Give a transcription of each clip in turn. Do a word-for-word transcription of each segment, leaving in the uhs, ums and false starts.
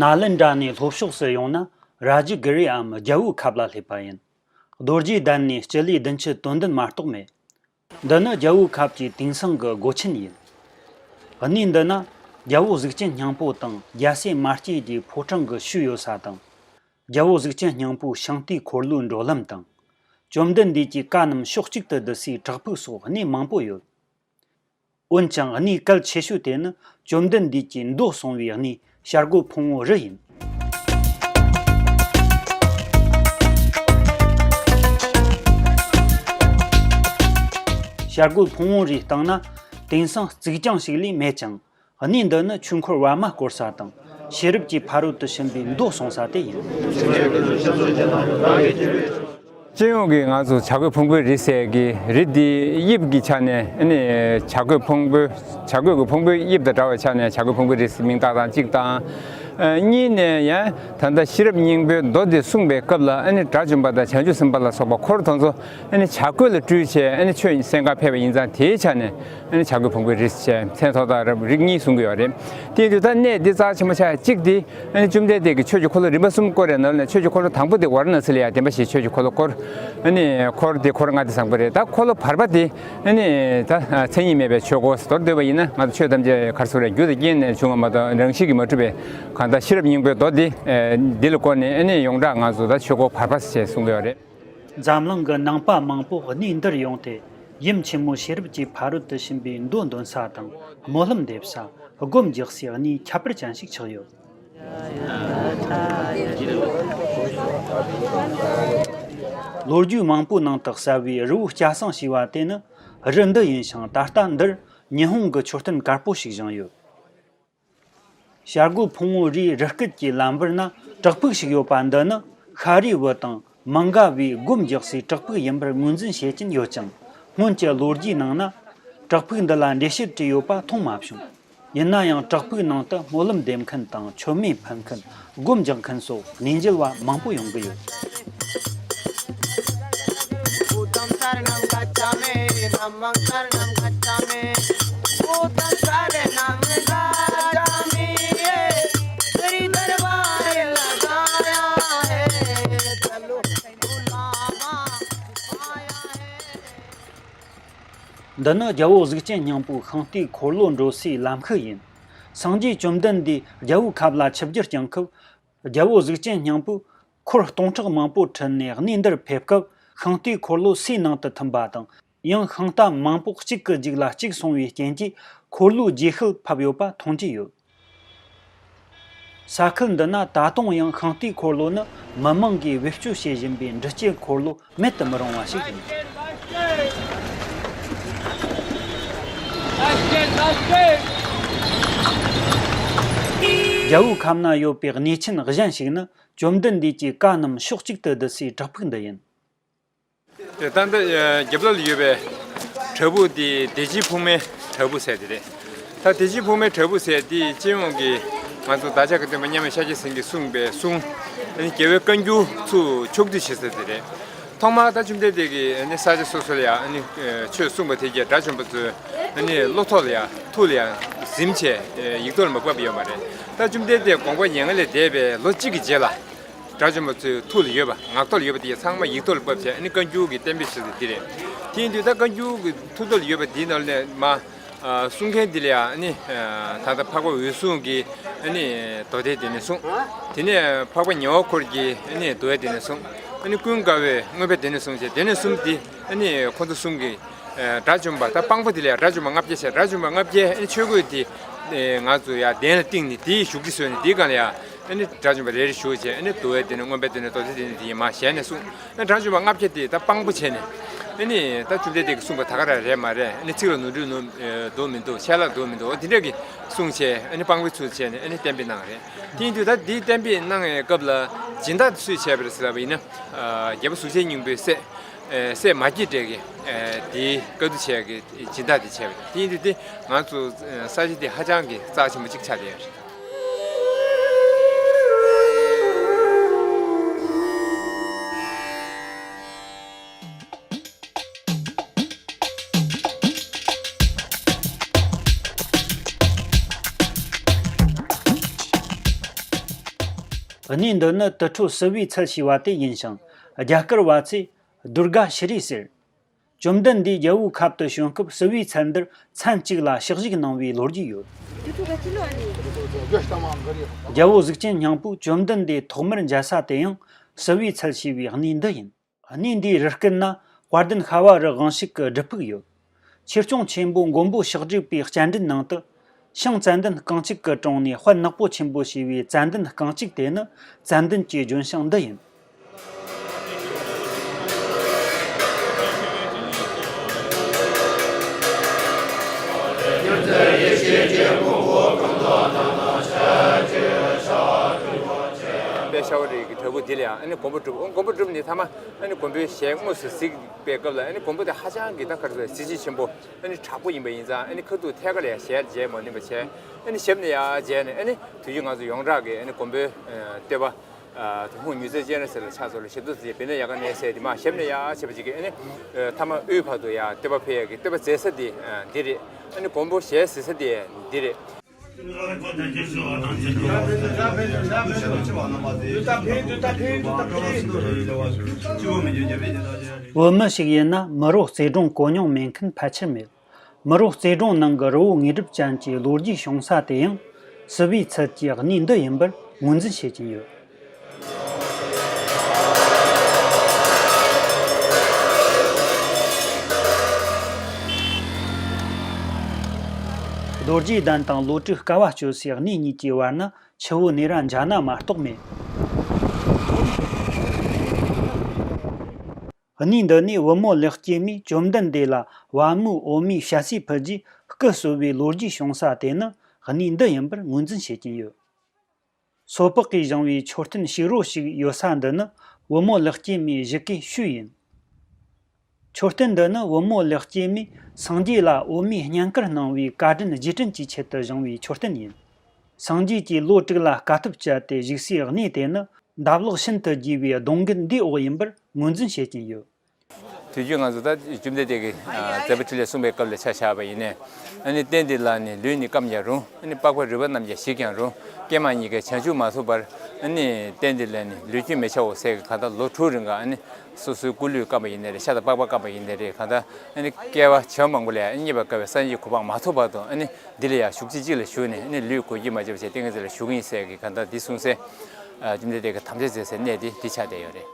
ནཱ་ལེནྡྲ་ནས་ལྷོ་ཕྱོགས་སུ་ཡོང་ན་རཱ་ཇི་གི་རིའམ་རྒྱལ་པོའི་ཁབ་ལ་སླེབས་པ་ཡིན། རྡོ་རྗེ་གདན་ནས་སྤྱི་ལེ་བདུན་ཅུ་དོན་བདུན་མ་གཏོགས་མེད། འདི་ནི་རྒྱལ་པོའི་ཁབ་ཀྱི་དེང་སང་གི་སྒོ་ཆེན་ཡིན། གནས་འདི་ན་རྒྱལ་པོ་གཟུགས་ཅན་སྙིང་པོ་དང་རྒྱལ་སྲས་མ་སྐྱེས་ཀྱི་ཕོ་བྲང་གི་ཤུལ་ཡོད་ས་དང་། རྒྱལ་པོ་གཟུགས་ཅན་སྙིང་པོའི་ཤིང་རྟའི་འཁོར་ལོའི་འགྲོ་ལམ་དང་། བཅོམ་ལྡན་འདས་ཀྱི་བཀའ་རྣམས་ཕྱོགས་གཅིག་ཏུ་བསྡུ་སའི་བྲག་ཕུག་སོགས་གནས་མང་པོ་ཡོད། འོན་ཀྱང་གནས་གལ་ཆེ་ཤོས་དེ་ནི་བཅོམ་ལྡན་འདས་ཀྱི་མདོ་གསུངས་པའི་གནས་བྱ་རྒོད་ཕུང་པོའི་རི་ཡིན། བྱ་རྒོད་ཕུང་པོའི་རིའི་སྟེང་ན་དེང་སང་རྩིག་གྱང་ཞིག་ལས་མེད་ཅིང་། གནས་འདི་ནི་ཆོས་འཁོར་བར་མ་བསྐོར་ས་དང་ཤེས་རབ་ཀྱི་ཕ་རོལ་ཏུ་ཕྱིན་པའི་མདོ་གསུངས་ས་དེ་ཡིན། སྤྱི་ཡོངས་ཀྱི་ང་ཚོ་བྱ་རྒོད་ཕུང་པོའི་རི་ཟེར་གྱི་རི་འདི་དབྱིབས་ཀྱི་ཆ་ནས་ཨ་ནི་བྱ་རྒོད་ཕུང་པོའི་བྱ་རྒོད་ཀྱི་ཕུང་པོའི་དབྱིབས་དང་འདྲ་བའི་ཆ་ནས་བྱ་རྒོད་ཕུང་པོའི་རི་ཟེར་མིང་བཏགས་སྟངས་གཅིག་དང་། ཨ་གཉིས་ནས་ཡང་ད་ལྟ་ཤེས་རབ་སྙིང་པོའི་མདོ་འདི་གསུངས་པའི་སྐབས་ལ་ཨ་ནི་དགྲ་བཅོམ་པ་དང་བྱང་ཆུབ་སེམས་དཔའ་ལ་སོགས་པ་འཁོར་དེ་ཚོ་ཨ་ནི་བྱ་རྒོད་ལ་སྤྲུལ་བྱས་ཨ་ནི་ཆོས་གསན་གར་ཕེབས་པ་ཡིན་ཙང་དེའི་ཆ་ནས། ཨ་ནི་བྱ་རྒོད་ཕུང་པོའི་རི་ཞེས་མཚན་ཐོགས་དང་རབ་རིགས་གཉིས་གསུང་གི་ཡོད་རེད། དེ་ཡིན་དུས་ད་གནས་འདི་རྩ་ཆེན་པོ་ཆགས་གཅིག་འདི་ཨ་ནི་བཅོམ་ལྡན་འདས་ཀྱིས་ཆོས་ཀྱི་འཁོར་ལོ་རིམ་པ་གསུམ་བསྐོར་བའི་ནང་ནས་ཆོས་ཀྱི་འཁོར་ལོ་དང་པོ་དེ་ཝཱ་ར་ཎ་སི་ལ་ཡང་བདེན་པ་བཞིའི་ཆོས་ཀྱི་འཁོར་ལོ་བསྐོར། ཨ་ནི་འཁོར་དེ་འཁོར་ལྔ་དེ་བཟང་པོ་རེད། ད་འཁོར་ལོ་བར་པ་དེ་ཨ་ནི་ད་མཚན་ཉིད་མེད་པའི་ཆོས་འཁོར་ཟེར་མདོར་བསྡུས་པ་ཡིན་ན་ང་ཚོ་ཆོས་ཐམས་ཅད་ག་རེ་ཟེར་རྒྱུ་དང་རྐྱེན་ནས་བྱུང་བ་མ་གཏོགས་རང་བཞིན་གྱིས་མ་གྲུབ་པའི་གང་ལྟར་ཤེས་རབ་སྙིང་པོའི་མདོ་འདི་འདི་ལ་བསྐོར་ནས་ཨ་ནི་ཡོངས་གྲགས་ང་ཚོ་ད་ཆོས་འཁོར་བར་པ་ཞེས་གསུང་གི་ཡོད་རེད། འཛམ་གླིང་གི་ནང་པ་མང་པོ་གནས་འདིར་ཡོང་སྟེ་ཡུམ་ཆེན་མོ་ཤེས་རབ་ཀྱི་ཕ་རོལ་ཏུ་ཕྱིན་པའི་མདོ་འདོན་ས་དང་སྨོན་ལམ་འདེབས་ས་སྒོམ་རྒྱག་སའི་གནས་ཁྱད་པར་ཅན་ཞིག་ཆགས་ཡོད། ལོ་རྒྱུས་མང་པོའི་ནང་དུ་གསལ་བའི་རི་བོ་སྐྱ་བསང་ཞེས་པ་དེ་ནི་རི་འདི་ཡིན་ཞིང་ད་ལྟ་འདིར་ཉི་ཧོང་གི་མཆོད་རྟེན་དཀར་པོ་ཞིག་བཞེངས་ཡོད། བྱ་རྒོད་ཕུང་པོའི་རིའི་རི་སྐེད་ཀྱི་ལམ་བར་ན་བྲག་ཕུག་ཞིག་ཡོད་པ་འདི་ནི་ཤཱ་རིའི་བུ་དང་མི་འགའ་བས་སྒོམ་རྒྱག་སའི་བྲག་ཕུག་ཡིན་པར་ངོས་འཛིན་བྱེད་ཀྱིན་ཡོད་ཅིང་། སྔོན་གྱི་ལོ་རྒྱུས་ནང་ན་བྲག་ཕུག་འདི་ལ་འགྲེལ་བཤད་བྲིས་ཡོད་པ་མཐོང་མ་བྱུང་། ཡིན་ན་ཡང་བྲག་ཕུག་ནང་དུ་སྨོན་ལམ་འདེབས་མཁན་དང་མཆོད་མེ་ཕུལ་མཁན། སྒོམ་རྒྱག་མཁན་སོགས་གནས་མཇལ་བ་མང་པོ་ཡོང་གི་ཡོད། འདི་ནི་རྒྱལ་པོ་གཟུགས་ཅན་སྙིང་པོའི་ཤིང་རྟའི་འཁོར་ལོ་འགྲོ་སའི་ལམ་ཤུལ་ཡིན། སངས་རྒྱས་བཅོམ་ལྡན་འདས་རྒྱལ་པོའི་ཁབ་ལ་ཆིབས་བསྒྱུར་བསྐྱངས་སྐབས། རྒྱལ་པོ་གཟུགས་ཅན་སྙིང་པོས་འཁོར་སྟོང་ཕྲག་མང་པོ་ཁྲིད་ནས་གནས་འདིར་ཕེབས་སྐབས་ཤིང་རྟའི་འཁོར་ལོ་སའི་ནང་དུ་ཐིམ་པ་དང་། ཡང་ཤིང་རྟ་མང་པོ་གཅིག་གི་རྗེས་ལ་གཅིག་སོང་བའི་རྐྱེན་གྱིས་འཁོར་ལོའི་རྗེས་ཤུལ་ཕབ་ཡོད་པ་མཐོང་རྒྱུ་ཡོད། ས་ཁུལ་འདི་ན་ད་དུང་ཡང་ཤིང་རྟའི་འཁོར་ལོ་ནི་མི་མང་གིས་བེད་སྤྱོད་བྱེད་བཞིན་པའི་འབྲི་སྐྱེལ་འཁོར་ལོ་མེད་དུ་མི་རུང་བ་ཞིག་ཡིན། རྒྱལ་པོའི་ཁབ་ན་ཡོད་པའི་གནས་ཆེན་གཞན་ཞིག་ནི་བཅོམ་ལྡན་འདས་ཀྱི་བཀའ་རྣམས་ཕྱོགས་གཅིག་ཏུ་བསྡུ་སའི་བྲག་ཕུག་འདི་ཡིན། དེ་ལྟར་ད་རྒྱབ་ལོགས་ལ་ཡོད་པའི་བྲག་ཕུག་འདི་བདེ་ཆེན་ཕུག་མའི་བྲག་ཕུག་ཟེར་དེ་རེད། ད་བདེ་ཆེན་ཕུག་མའི་བྲག་ཕུག་ཟེར་འདི་སྤྱི་ཡོངས་ཀྱི་ང་ཚོ་བདག་ཅག་གི་སྟོན་པ་མཉམ་མེད་ཤཱཀྱ་སེང་གེས་གསུངས་པའི་གསུང་། ཨ་ནི་རྒྱལ་བའི་བཀའ་འགྱུར་ཚུར་ཕྱོགས་བསྡུས་བྱེད་ས་དེ་རེད། ཐོག་མར་ད་བཅོམ་ལྡན་འདས་ཀྱིས་ཨ་ནི་ས་ཆ་སོ་སོ་ལ་ཡང་ཨ་ནི་ཆོས་གསུངས་པ་དེ་གྱིས་དགྲ་བཅོམ་པ་ཚོའི་ཨ་ནི་བློ་ཐོག་ལ་ཡང་ཐུགས་ལ་ཡང་གཟིམ་བྱས་ཡིག་ཐོག་ལ་མ་ཕབ་ཡོད་མ་རེད། ད་བཅོམ་ལྡན་འདས་དགོངས་པ་མྱ་ངན་ལས་འདས་པའི་ལོ་གཅིག་གི་རྗེས་ལ། དགྲ་བཅོམ་པ་ཚོའི་ཐུགས་ལ་ཡོད་པ་ངག་ཐོག་ལ་ཡོད་པ་དེ་ཚང་མ་ཡིག་ཐོག་ལ་ཕབ་བྱས་ཨ་ནི་བཀའ་འགྱུར་གྱི་གཏན་འབེབས་བྱས་ཏེ་འདི་རེད། དེ་ཡིན་དུས་ད་བཀའ་འགྱུར་གྱི་ཐུགས་ཐོག་ལ་ཡོད་པ་འདིའི་ནང་ནས་མ། ཨ་གསུང་མཁན་འདི་ལ་ཡང་ཨ་ནི་ད་ལྟ་འཕགས་པ་འོད་སྲུང་གིས་ཨ་ནི་མདོ་སྡེ་དེ་ནས་གསུངས། དེ་ནས་འཕགས་པ་ཉེ་བར་འཁོར་གྱིས་ཨ་ནི་མདོ་སྡེ་དེ་ནས་གསུངས། ཨ་ནི་ཀུན་དགའ་བོས་མངོན་པ་དེ་ནས་གསུངས་བྱས་དེ་ནས་གསུམ་འདི་ཨ་ནི་ཁོ་ཚོ་གསུམ་གྱིས་དགྲ་བཅོམ་པ་ད་དཔང་པོ་དེ་ལ་ཡང་དགྲ་བཅོམ་པ་ལྔ་བརྒྱ་བྱས་དགྲ་བཅོམ་པ་ལྔ་བརྒྱས་ཨ་ནི་ཆོས་གོས་དེ་ང་ཚོ་ཡང་གདན་ལ་བཏིང་ནས་དེའི་བཞུགས་ཁྲི་བཟོས་ནས་དེའི་སྒང་ལ་ཡང་། ཨ་ནི་དགྲ་བཅོམ་པ་རེ་རེ་བཞུགས་བྱས་ཨ་ནི་མདོ་སྡེ་དེ་ནས་མངོན་པ་དེ་ནས་མདོ་སྡེ་དེ་ནས་དེ་ཡིན་མ་ཞལ་ནས་གསུངས། ཨ་དགྲ་བཅོམ་པ་ལྔ་བརྒྱ་དེ་ད་དཔང་པོ་བྱས་ནས་ཨ་ནི་ད་བཅོམ་ལྡན་འདས་ཀྱིས་གསུངས་པ་ད་ག་རང་རེད་མ་རེད། ཨ་ནི་ཚིག་ལ་ནོར་འཁྲུལ་ནོར་འདུག་མི་འདུག་ཆད་ལྷག་འདུག་མི་འདུག་འོ་དེ་འདྲ་གི་གསུངས་བྱས་ཨ་ནི་དཔང་པོའི་ཚུལ་བྱས་ནས་ཨ་ནི་གཏན་འབེབས་གནང་བ་རེད། དེ་ཡིན་དུས་ད་འདིའི་གཏན་འབེབས་གནང་བའི་སྐབས་ལ་སྦྱིན་བདག་དེ་སུས་བྱས་པ་རེད་ཟེར་ལབ་པ་ཡིན་ན། རྒྱལ་པོ་གཟུགས་ཅན་སྙིང་པོའི་སྲས། སྲས་མ་སྐྱེས་དགྲ་གིས་དེའི་བཀའ་བསྡུ་བྱས་ཀྱི་སྦྱིན་བདག་དེ་བྱས་པ་རེད། དེ་ཡིན་དུས་དེ་ང་ཚོ་ས་ཆ་དེ་ཧ་ཅང་གི་རྩ་ཆེན་པོ་གཅིག་ཆགས་བསྡད་ཡོད་རེད། གནས་འདི་ནི་དུར་ཁྲོད་སིལ་བུའི་ཚལ་ཞེས་པ་དེ་ཡིན་ཞིང་། རྒྱ་གར་བ་ཚོས་དུར་ག་ཤྲཱི་ཟེར། བཅོམ་ལྡན་འདས་རྒྱལ་པོའི་ཁབ་ཏུ་བྱོན་སྐབས་སིལ་བུའི་ཚལ་འདིར་མཚན་གཅིག་ལ་ཕྱག་བཞེས་གནང་བའི་ལོ་རྒྱུས་ཡོད། རྒྱལ་པོ་གཟུགས་ཅན་སྙིང་པོས་བཅོམ་ལྡན་འདས་ཐོག་མར་མཇལ་ས་དེ་ཡང་སིལ་བུའི་ཚལ་ཞེས་པའི་གནས་འདི་ཡིན། གནས་འདིའི་རི་སྐེད་ན་དཔལ་ལྡན་ཤྭ་བ་རི་དབང་ཕྱུག་གི་སྒྲུབ་ཕུག་ཡོད། ཆོས་སྐྱོང་ཆེན་པོ་མགོན་པོ་ཕྱག་བྲིས་པའི་སྤྱན་འདྲེན་ནང་དུ། ཤིང་ཙན་དན་རྐང་གཅིག་གི་དྲུང་ནས་དཔལ་ནག་པོ་ཆེན་པོ་ཞེས་པའི་ཙན་དན་རྐང་གཅིག་དེ་ནི་ཙན་དན་གྱི་ལྗོན་ཤིང་འདི་ཡིན། དཔལ་ཤྭ་བ་རི་གི་བྲག་ཕུག་འདི་ལ་ཡང་ཨ་ནི་དགོན་པ་བསྒྲུབས། ཨོ་དགོན་པ་བསྒྲུབས་ནས་མཐའ་མ་ཨ་ནི་དགོན་པའི་ཞལ་དངོས་སུ་གཟིགས་པའི་སྐབས་ལ་ཨ་ནི་དགོན་པ་དེ་ཧ་ཅང་གི་ད་ག་རེ་ཟེར་གཟི་བརྗིད་ཆེན་པོ་ཨ་ནི་དྲག་པོ་ཡིན་པ་ཡིན་ཙང་། ཨ་ནི་ཁ་ཐུག་ཐད་ཀར་ལ་ཡང་ཞལ་མཇལ་མ་ནུས་པ་བྱས། ཨ་ནི་ཞབས་ནས་ཡར་མཇལ་ནས་ཨ་ནི་དུས་རྒྱུན་ང་ཚོ་ཡོངས་གྲགས་ཀྱི་ཨ་ནི་དགོན་པའི་ཨ་བསྟོད་པ་ཨ་ཧཱུྃ་མྱུར་མཛད་སྤྱན་རས་གཟིགས་ལ་ཕྱག་འཚལ་ལོ། ཞབས་ཏོག་ཟེར་བེ་ན་ཡ་ག་ནས་ཟེར་དེ་མ་ཞབས་ནས་ཡར་བྱས་པ་ཅིག་གིས་ཨ་ནི་ཨ་མཐའ་མ་དབུས་བར་དུ་ཡར་བསྟོད་པ་ཕེབས་ཡས་ཀྱི་བསྟོད་པ་མཛད་ས་དེ་ཨ་འདི་རེད། ཨ་ནི་དགོན་པ་ཞལ་གཟིགས་ས་དེ་འདི་རེད། བོད་མི་ཞིག་ཡིན་ན་མི་རོ་རྩེ་གྲོང་གོ་མྱོང་མེད་མཁན་ཕལ་ཆེར་མེད། མི་རོ་རྩེ་གྲོང་ནང་གི་རི་བོ་དངོས་གྲུབ་ཅན་གྱི་ལོ་རྒྱུས་བྱུང་ས་དེ་ཡང་སིལ་བུའི་ཚལ་གྱི་གནས་འདི་ཡིན་པར་ངོས་འཛིན་བྱེད་ཀྱིན་ཡོད། རྡོ་རྗེ་གདན་དང་ལོ་དྲུག་དཀའ་བ་སྤྱོད་སའི་གནས་གཉིས་ཀྱི་བར་ན་ཆུ་བོ་ནེ་ར་འཇའ་ན་མ་གཏོགས་མེད། གནས་འདི་ནས་བུ་མོ་ལེགས་སྐྱེས་མས་བཅོམ་ལྡན་འདས་ལ་བ་མོའི་འོ་མའི་ཞལ་ཟས་ཕུལ་རྗེས་སྐུ་གསོ་བའི་ལོ་རྒྱུས་བྱུང་ས་དེ་ནི་གནས་འདི་ཡིན་པར་ངོས་འཛིན་བྱེད་ཀྱིན་ཡོད། སོ་ཕག་གིས་བཞེངས་པའི་མཆོད་རྟེན་ཕྱུགས་རོ་ཞིག་ཡོད་ས་འདི་ནི་བུ་མོ་ལེགས་སྐྱེས་མའི་བཞུགས་ཁའི་ཤུལ་ཡིན། མཆོད་རྟེན་འདི་ནི་བུ་མོ་ལེགས་སྐྱེས་མས་སངས་རྒྱས་ལ་འོ་མའི་བསྙེན་བཀུར་གནང་བའི་བཀའ་དྲིན་རྗེས་དྲན་གྱི་ཆེད་དུ་བཞེངས་པའི་མཆོད་རྟེན་ཡིན། སངས་རྒྱས་ཀྱིས་ལོ་དྲུག་ལ་དཀའ་ཐུབ་སྤྱད་དེ་བཞུགས་སའི་གནས་དེ་ནི་འདབ་ལོགས་ཤིན་ཏུ་རྒྱས་པའི་སྡོང་མགོན་འདིའི་འོག་ཡིན་པར་ངོས་འཛིན་བྱེད་ཀྱིན་ཡོད། དུས་རྒྱུན་ང་ཚོ་ད་བཅོམ་ལྡན་འདས་ཀྱིས་ཨ་མཛད་པ་འཕྲིན་ལས་གསུངས་པའི་སྐབས་ལ་ཆ་བཞག་པ་ཡིན་ནའི། ཨ་ནི་རྟེན་འདི་ལ་ནི་ལུས་ནི་སྐམ་ཀྱང་རུང་། ཨ་ནི་པགས་པ་རུས་པ་རྣམས་ཀྱང་ཞིག་ཀྱང་རུང་། ཀྱེ་མ་གཉིས་ཀས་བྱང་ཆུབ་མ་ཐོབ་བར། ཨ་ནི་རྟེན་འདི་ལ་ནི་ལུས་སྐྱོན་མི་བྱའོ་ཟེར་གྱི་གང་ལྟར་ལོ་དྲུག་རིང་ག་ཨ་ནི་སོ་སོའི་སྐུ་ལུས་སྐམ་པ་ཡིན་ནའི་རེད། ཤ་དང་པགས་པ་སྐམ་པ་ཡིན་ནའི་རེད། གང་ལྟར་ཨ་ནི་བསྐལ་པ་བྱེ་བ་མང་པོ་ལས་ཨ་ནི་རྙེད་པར་དཀའ་བའི་སངས་རྒྱས་གོ་འཕང་མ་ཐོབ་བར་དུ་ཨ་ནི་འདི་ལ་ཡང་བཞུགས་ཚེ་གཅིག་ལ་བཞུགས་ནས་ཨ་ནི་ལུས་གོས་ཀྱིས་མ་བཅད་པ་བྱས་ཏིང་ངེ་འཛིན་ལ་བཞུགས་ཡིན་ཟེར་གྱི་གང་ལྟར་འདི་གསུངས་སའི་ཨ་བཅོམ་ལྡན་འདས་ཀྱིས་དམ་བཅའ་མཛད་སའི་གནས་འདི་འདི་ཆགས་བསྡད་ཡོད་རེད།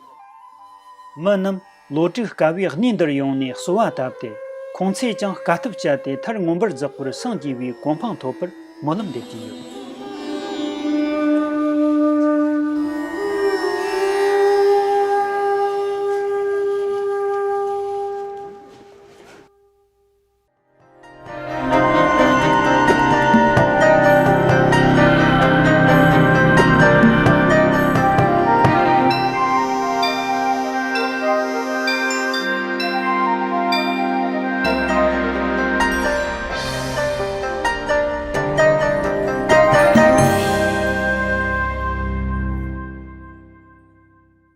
མི་རྣམས་ལོ་དྲུག་དཀའ་བའི་གནས་འདིར་ཡོང་ནས་གསོལ་བ་བཏབ་སྟེ། ཁོང་ཚོས་ཀྱང་དཀའ་ཐུབ་སྤྱད་དེ་མཐར་མངོན་པར་རྫོགས་པར་སངས་རྒྱས་པའི་གོ་འཕང་ཐོབ་པར་སྨོན་ལམ་འདེབས་ཀྱིན་ཡོད།